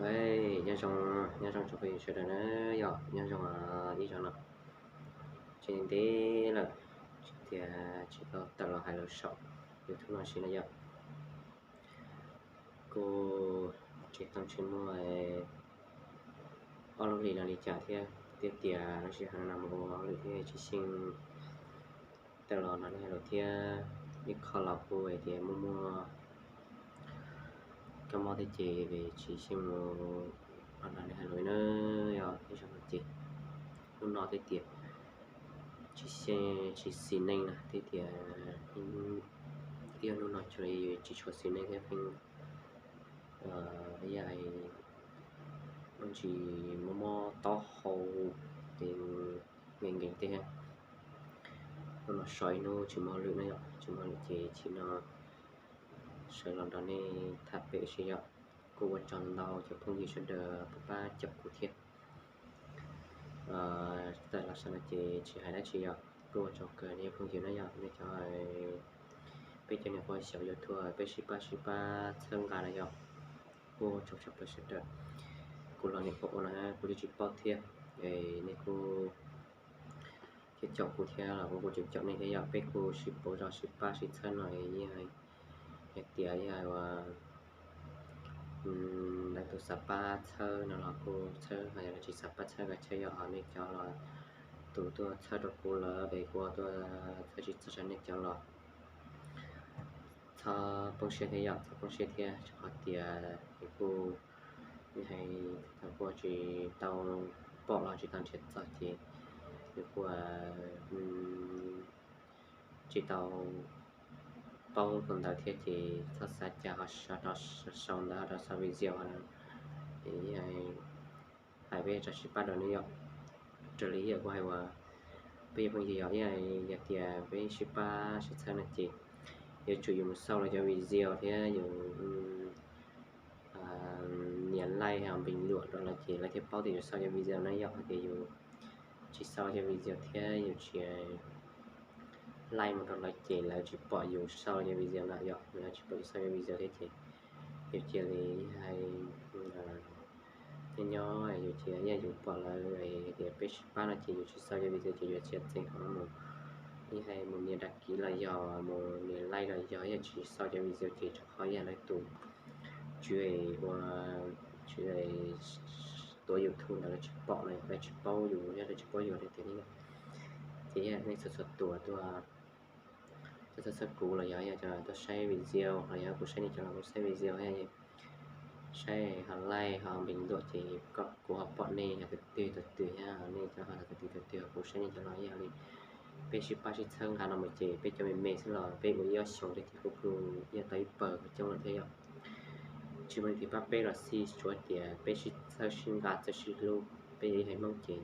Ua, nyob zoo, nyob zoo tsoom phooj ywg sawv daws na, yog nyob zoo ib zaug no. Tseem ntev lawm tias tsis tau tawm los hais lus saum YouTube no si no yom. Kuj tsis tau tsis muaj ob lub hlis no li cas thiab, thiab tias lub sij hawm no mus ua hauj lwm thiab tsis xyeej tawm los nrog nej hais lus thiab. Ib qho los kuj hais tias muaj muaj kab mob thiab ces tsis xyeej mus los nrog nej hais lus na, yog ib zaug no ces hnub no thiab tias tsis xyeej tsis xis neej na thiab tias ib hnub no cuag li tsis tshua xis neej thiab pheej ib yam ntsis mob mob taub hau ces nkees nkees tej. Hnub no so ib hnub tsis muaj hauj lwm na yom, tsis muaj hauj lwm ces tsim no sawv los nrog nej tham pem si yom. Kuj ua tsaug ntau cov phooj ywg sawv daws pab pab caum kuv thiab. Tawm los saum no ces tsis hais dab tsi yom, kuj ua tsaug kawg nej phooj ywg na yom, nej cov, peb cov niam ua xyaum YouTube peb sib pab sib pab txhawb nqa na yom. Kuj ua tsaug tshaj plaws sawv daws. Kuv los niam ua ua no kuv twb tsis paub thiab, nej kuj thiab caum kuv thiab los kuv kuj caum caum nej thiab yom, peb kuj sib pauv zog sib pab sib txhawb no yeej hais tias yog ua lawv tus xav pab txhawb no los kuj txhawb, ho yog lawv tsis xav pab txhawb kav tsij yog ho nej cov los tus tuaj txhawb rau kuv lawm es kuv tuaj txhawb tsis txog nej cov los txhob poob siab thiab yom, txhob poob siab thiab, rau qhov tias nws kuj hais thaum kuj tsis tau pom los tsis tau nrhiav txog ces nws kuj tsis tau paub tus ntawd thiab ces txhob xav cas ho sau ntawd ho rau sau video es hais peb tso sib pab rau nej yom. Raws li ib yam kuv hais uas peb yog phooj ywg yog ib yam tias peb sib pab sib txhawb no ces yuav tsum yus mus sau lawv cov video thiab yus nias like ho bình luận rau lawv ces lawv thiaj paub tias yus sau cov video na, yog hais tias yus tsis sau cov video thiab yus tsis like mus rau lawv ces lawv tsis pom yus sau cov video na yom, lawv tsis pom yus sau cov video thiab ces yus cia li hais nyob nyob yus cia li yus pom lawv tias peb sib pab no ces yus tsis sau cov video ces yus tsis txeem ho mus ib hais mus nias đăng ký los yog mus nias like los yog yog tsis sau cov video ces rau qhov yog lawv tus tswv ua tswv tuav YouTube ntawd lawv tsis pom no, lawv tsis paub yus, yog lawv tsis paub yus li tias li yom. Ces yog nej txhua txhua tus tuaj txhawb txhawb kuv los yog yog tuaj saib video los yog kuv saib nej cov los kuv saib video, saib ho like ho bình luận ces kuv ho pom nej yog tus twg tus twg thiab nej cov ho tus twg tus twg kuv saib nej cov los yog li peb sib pab sib txhawb nqa no mus ces peb cov me me xwb los peb ua ib ob xyoos li ces kuj kuj yog tau ib pawg coob lawm thiab yom. Tsis muaj leej twg pab peb los xij, tsuav tias peb sib txhawb sib nqa txawj sib hlub, peb yog ib haiv Hmoob ces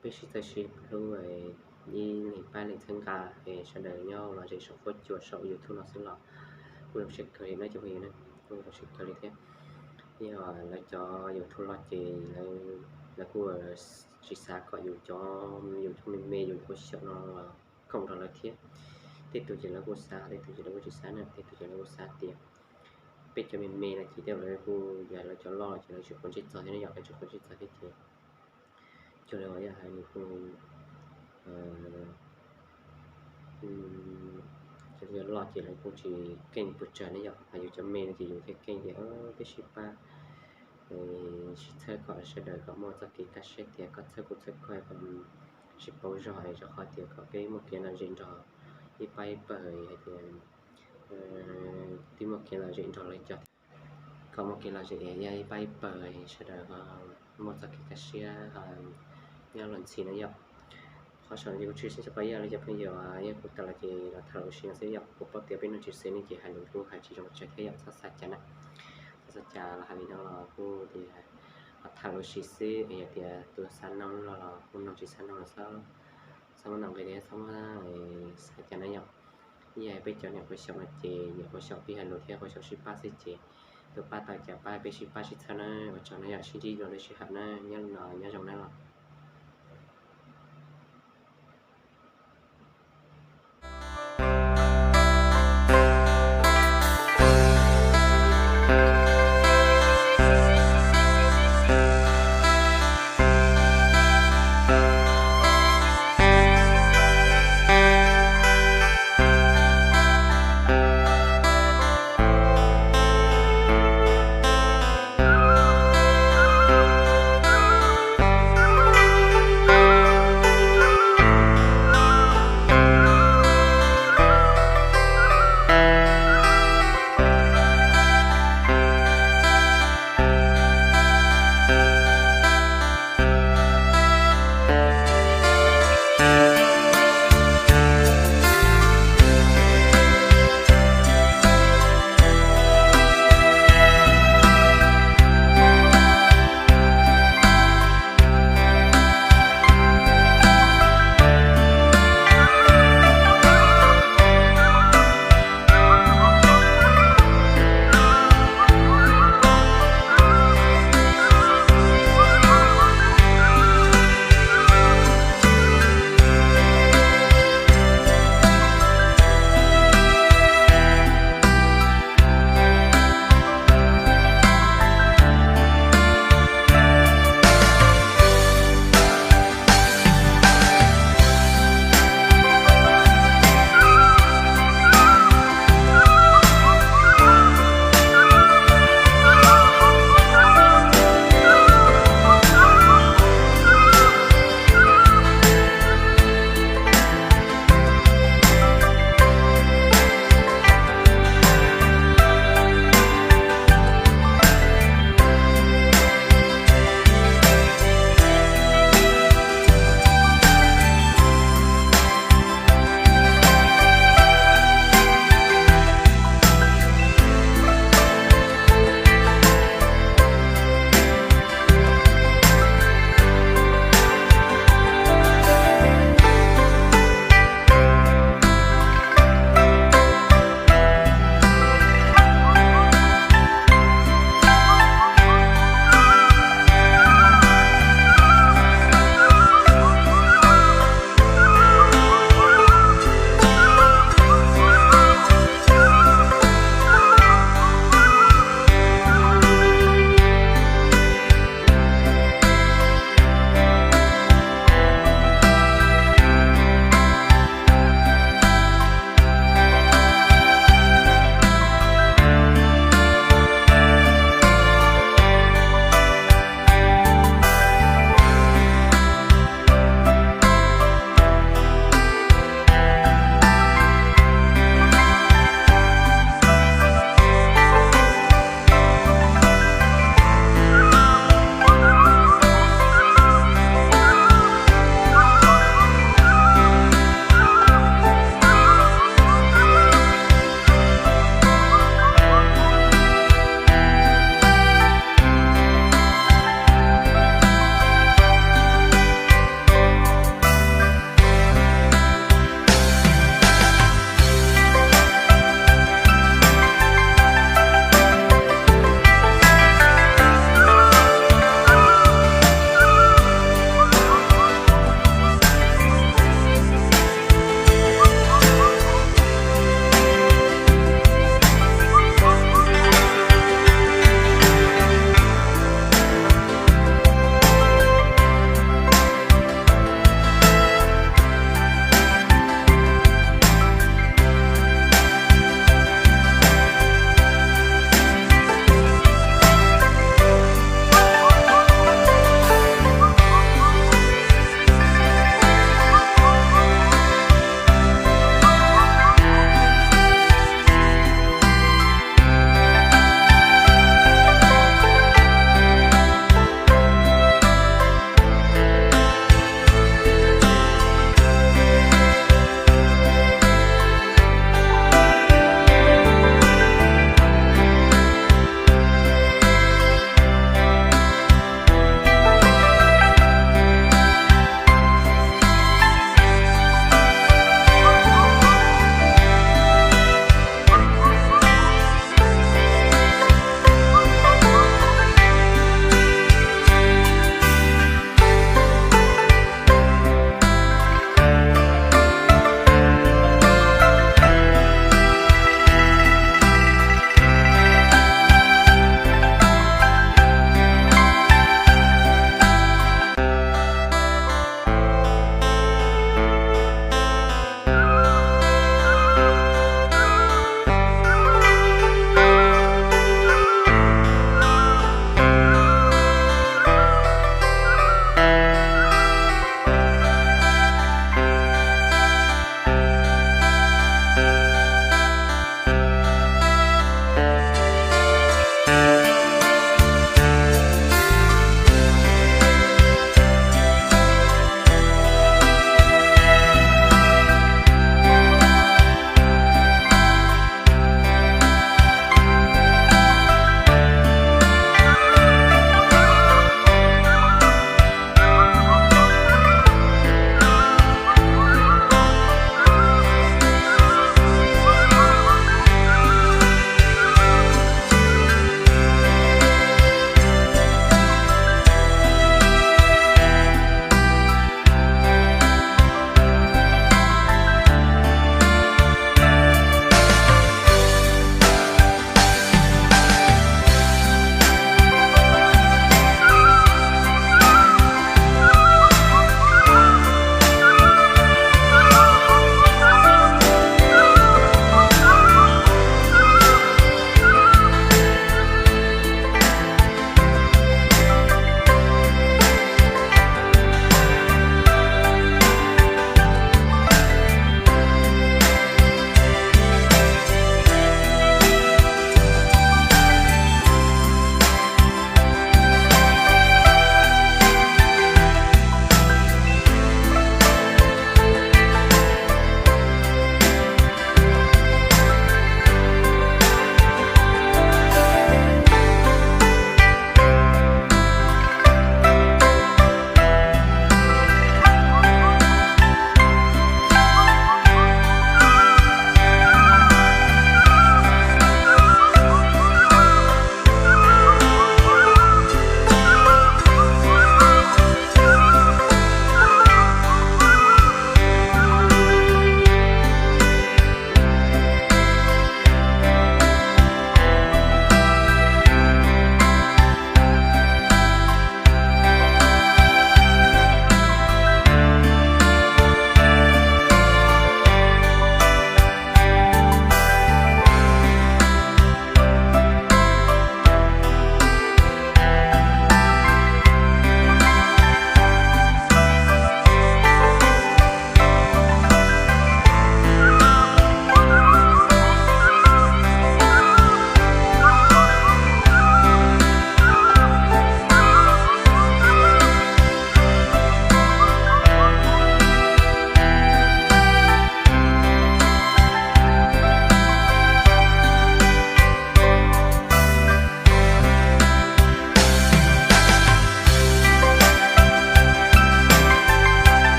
peb sib txhawb sib hlub, ib leeg pab leej txhawb nqa es sawv daws nyob los zem saum fuab cua saum YouTube no xwb los kuj zoo siab kawg li na cov phooj ywg na, kuj zoo siab kawg li thiab. Yog lawv cov YouTube los ces lawv kuj tsis xav kom yus cov YouTube me me yus ua xyaum no koom rau lawv thiab. Tej tug ces lawv kuj xav, tej tug ces lawv kuj tsis xav na, tej tug ces lawv kuj xav tias peb cov me me no ces tej zaum lawv kuj yog lawv cov loj ces lawv tsis quav ntsej txog thiab na yom, lawv tsis quav ntsej txog thiab ces cuag li uas yog hais nws kuj cov loj ces lawv kuj tsis keej pes tsawg ne yom, hos yus cov me no ces yus thiaj keej tias peb sib pab sib txhawb kom sawv daws kom muaj txoj kev kaj siab tias koj txhawb kuv txhawb koj kom sib paub zog es rau qhov tias kom peb muaj kev lom zem nrog ib pab ib pawg hais tias twb muaj kev lom zem nrog lawv cov thiab, kom muaj kev lom zem es yog ib pab ib pawg sawv daws muaj txoj kev kaj siab nyob los ntxhi na yom. Qhov saum no ces kuv tshwj xeeb tshaj plaws ib yam li cov phooj ywg uas yeej kuv tawm los ces los tham lus si no xwb yom, kuv paub tias peb neeg tsis xws li ces hais lus kuj hais tsis zoo tsawg thiab yom, txhob xav cas na, txhob xav cas los hais li no los kuj tias tham lus si xwb es yog tias tus xav noog no los kuj noog, tsis xav noog los txhob muab ntau nqi thiab txhob muab xav cas na yom. Ib yam peb cov niam quav xyaum no ces niam quav xyaum pib hais lus thiab quav xyaum sib pab xwb ces tus pab tau cas pab, peb sib pab sib txhawb na, ua tsaug na yom, sib ntsib dua lwm sij hawm na, nyob no nyob zoo na los.